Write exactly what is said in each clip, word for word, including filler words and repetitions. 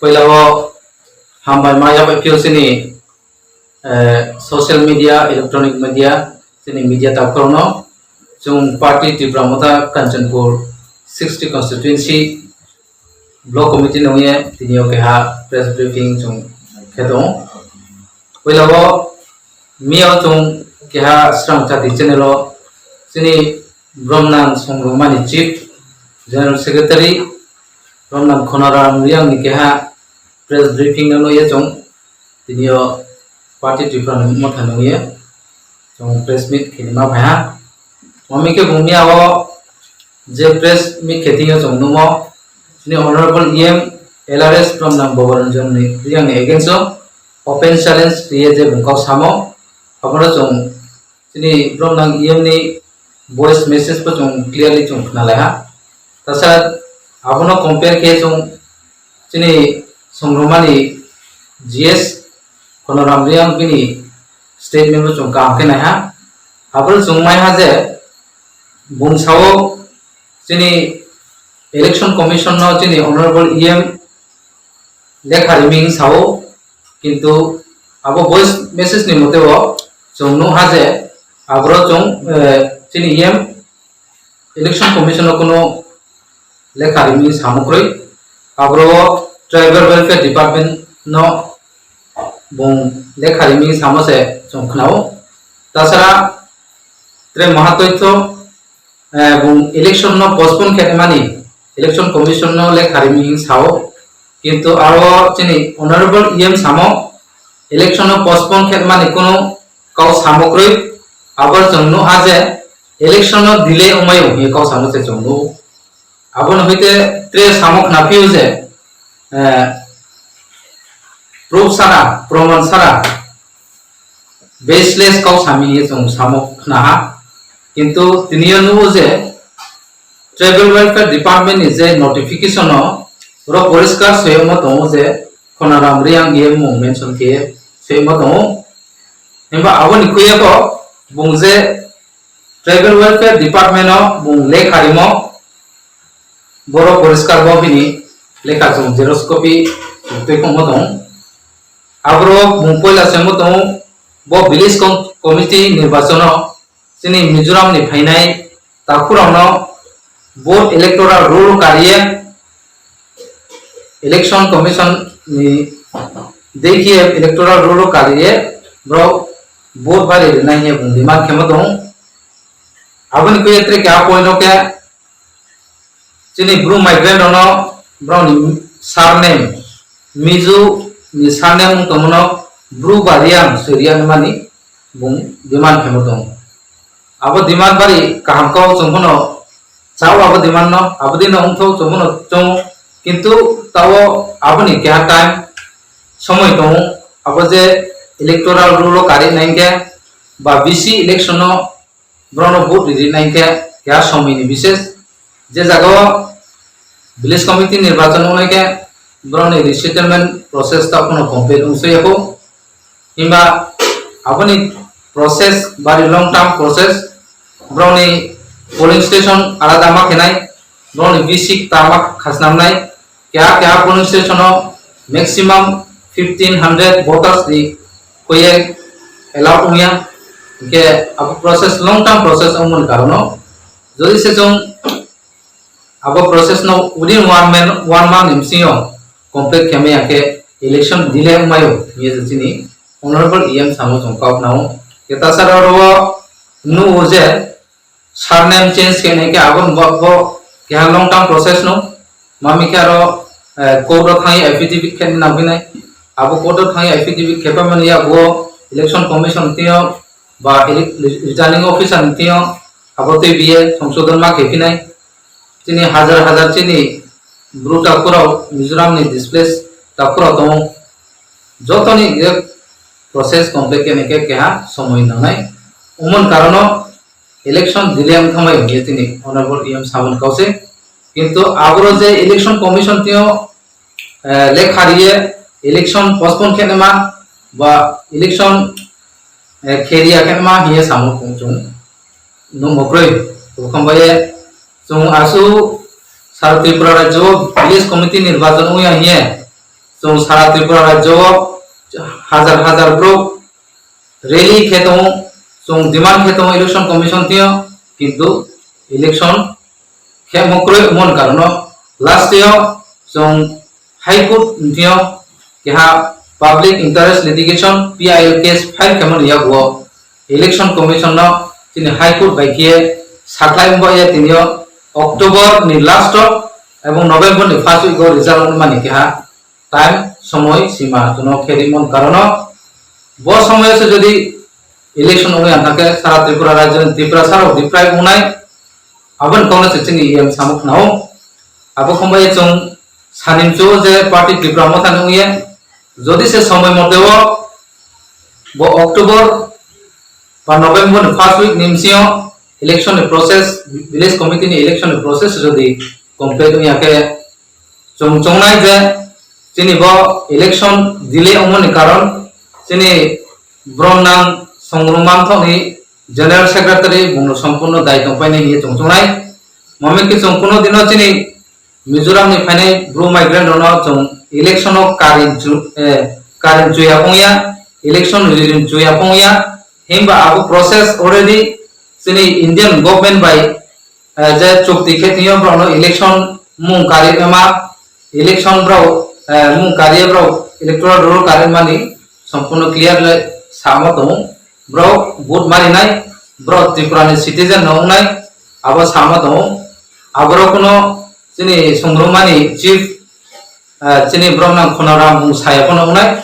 Puila o hambai ma yabai phio chini, eh, social media, electronic media, chini media takhorno chwng party Tipra Motha Kanchanpur sixty constituency block committee nungye tini o keha press briefing chwng khe tongo. Puila o miya o chwng keha Srang Chati channel o chini Bromnang Songrumani chief general secretary Bromnang Khonaram Riang ni keha press briefing no ye chwng tini o party Tipra Motha nungye chwng press meet khe ma phaiha. Mami khe bung miya o je press meet khe tini o chwng numo chini honorable E M L R S Bromnang Boboranjan ni Riang ni against o open challenge riye je bung kok samo, abono chwng chini Bromnang E M ni voice message bo chwng clearly chwng khna lai ha. Tasa abono compare khe chwng chini Songrumani G S Khonaram Riang bini statement bo chwng kaham khe nai ha. Abo chwng mai ha je bung sao chini election commission no chini honorable E M lekha riming sao, kintu abo voice message ni mote o chwng nukha je abro chwng, eh, chini E M election commission o kuno lekha riming samo kwrwi, abro tribal welfare department no bung lekha riming samo se chwng khnao. Tasara tre maha toitho, eh, bung election no postpone khe mani, election commission no lekha riming sao, kintu aro chini honorable E M samo election no postpone khe mani kuno kau samo kwrwi, abo chwng nukha je election no delay wngmai o hinwi kau samo se chwng nukho. Abono hwite tre samo khna phio je, eh, proof sara, proman sara, baseless kau sami hinwi chwng samo khna ha. Kintu tini o nukho je tribal welfare department ni je notification o oro poriskar soyamo tongo je Khonaram Riang E M mung mention khe soyamo tongo. Himba aboni kuyako bung je tribal welfare department o bung lekha rimo, boro poriskar bo bini lekha chwng xerox copy chwng twi khongmo tongo. Aboro bung poila swngmo tongo, bo village com-, committee nirbachano chini Mizoram ni phainai takhukrokno vote electoral roll kariye election commission ni dekhiye electoral roll kariye borok vote bari rwnai hinwi bung demand khemo tongo. Aboni kuyatri khe a point o khe chini Bru migrant rokno borokni surname, Mizo ni surname wng tongmano Bru ba Riang swi riya mani bung demand khemo tongo. Abo demand bari kaham kau chwng phano chao abo demand no, abo dino wngthok chwng phano chongo, kintu tao aboni keha time somoi tongo, abo je electoral roll o kari nai khe ba V C election no borokno vote riri nai khe keha somoi ni bises. Je jaga o village committee nirbachon wngnai khe borokni resettlement process ta phano complete wngsa ya kho. Himba aboni process bari long term process, borokni polling station alada ma khenai, borokni V C ta ma khasnamnai, keha keha polling station o maximum fifteen hundred voters ni koye allow wngya. Hingke abo process long term process wngmani karono jodi se chwng abo process no within one man, one month ni bisingo complete khe maya khe election delay wngmaio hinye je chini honorable E M samo chwng kok nao. Ke tasara oro nugo je surname change khe nai khe abo bo, bo keha long term process no. Mami khe aro, eh, court o thangwi affidavit khe nang phinai. Abo court o thangwi affidavit khe phaimani ya bo election commission tio ba ele-, returning officer ni tio abo tei biye songsodon ma khe phinai. Chini hajar hajar chini Bru takhurok, Mizoram ni displaced takhurok tongo. Jotoni je process complete khe nai khe keha somoi nangnai. Umon karono election delay wng thangbai hwnwi tini honorable E M samung kausai. Kintu aboro je election commission tio, eh, lekha riye election postpone khe ma ba election, eh, khe riya khe ma hiye samung kung chung nung mokroi. Bukham baye chung asu sar Tripura rajyo village committee nirbachon wngya hiye Chwng sara Tripura rajyo o hajar hajar borok rally khe tongo, chwng demand khe tongo election commission thwiyo, kintu election khe mo kwrwi wngmani karono last o chwng High Court thwiyo keha public interest litigation, P I L, case file khaimani yago election commission no chini High Court bai khe sakhlai wngba ya tini o October ni last o ebong November ni first week o result wngmani keha time, somoi sima chwngno khe rimon karono bo somoyo se jodi election wngya thangkhe sara Tripura rajyo ni Tripura sara deprive wngnai, aboni kokno se chini E M samung khnao. Abo khombai chwng sanim chuo je party Tipra Motha ni wngya, jodi se somoi mote o bo October ba November ni first week ni bisingo election ni process, village committee ni election ni process jodi complete wngya khe, chwng chongnai je chini bo election delay wngmani karon chini brom nang Songrung Manthoh ni general secretary bungno sompurno dai tongpainai hinwi chwng chongnai. Mamikhe chwng kuno dino chini Mizoram ni phainai bru migrant rokno chwng election o karin chu-, eh, karin chuya phungya, election ririn chuya phungya, himba abo process already chini Indian government bai, eh, je chukti khe twiyo borokno election mung kari ema, election borok, eh, mung kari borok electoral roll kari mani sompurno clear le samo tongo. Borok vote marinai, borok Tripura ni citizen no wngnai, abo samo tongo. Aborok kuno chini songrumani chief, eh, chini borok nang Khonaram bung saya pono wngnai,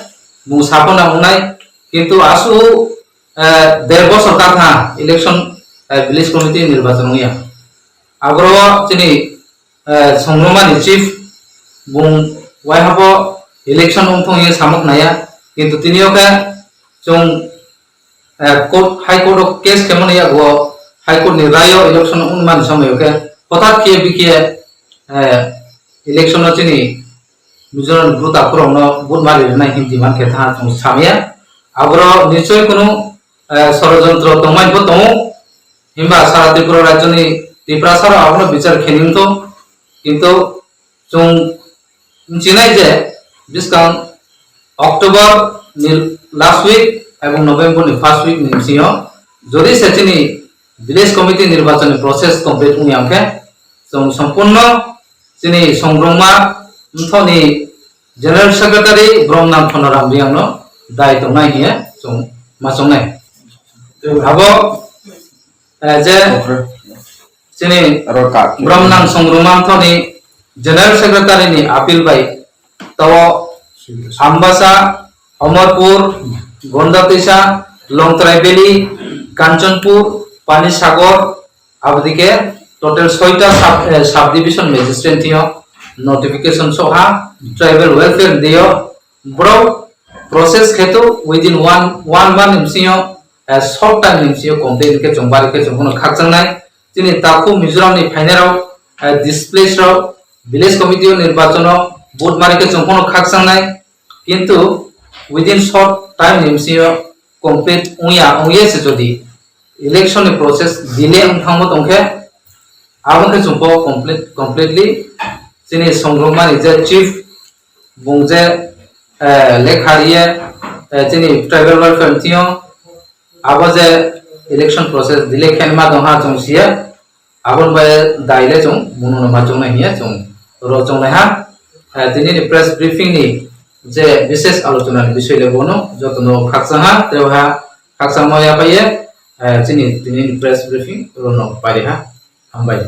bung sa pono wngnai, kintu asu, eh, der bosor kakha election, eh, village committee nirbachon wngya. Aboro chini, eh, songrumani chief bung waihabo election wngthong ye samok naya, kintu tini o khe chwng eh, court, High Court o case khe mani yago High Court ni rayo election wngmani somoi o khe hothat khe bikhe, eh, election o chini Mizoram ni bru takhurokno vote mari rwnai hinwi demand khe tha chwng samya. Aboro nichoi kunu, eh, sorojontro tongmani bo tongo, himba sara Tripura rajyo ni Tiprasa rok abono bichar khe ningtho, kintu chwng wngchinai je bwskang October ni last week ebong November ni first week ni bisingo jodi se chini village committee nirbachon ni process complete wngya hwnkhe chwng sompurno chini songrungma mthoni general secretary Bromnang Thonaram Riang no dai tongnai hiye chwng ma chongnai. Abo, eh, je chini Bromnang Songrungma Mthoni General Secretary ni appeal bai tao Ambasa, Amarpur, Gondatisa, Longtrai Valley, Kanchanpur, Panisagar, abodike total soita sub, eh, subdivision magistrate thio notification soha tribal welfare dio borok process kheto within one, one month ni bisingo, eh, short time ni bisingo complaint khe chwng bari khe chwng phano khakchangnai. Chini takhuk Mizoram ni phainai rok, eh, displaced rok village committee o nirbachon o vote mari khe chwng phano khakchangnai. Kintu within short time ni bisingo complete wngya, wngya se jodi election ni process delay wng thangmo tongkhe, abo khe chwng po complete, completely chini songrokmani je chief bung je, eh, lekha riye, eh, chini tribal welfare thio, abo je election process delay khenma dongha chwng siya, aboni bai daile chwng mununo ma chongnai hiya chwng ro chongnai ha. Eh, tini ni press briefing ni je bises alochona ni bisoi le bono jotono khakchang ha, tei ha khakchangma yapaiye, eh, chini tini ni press briefing rono pari ha. Hambai.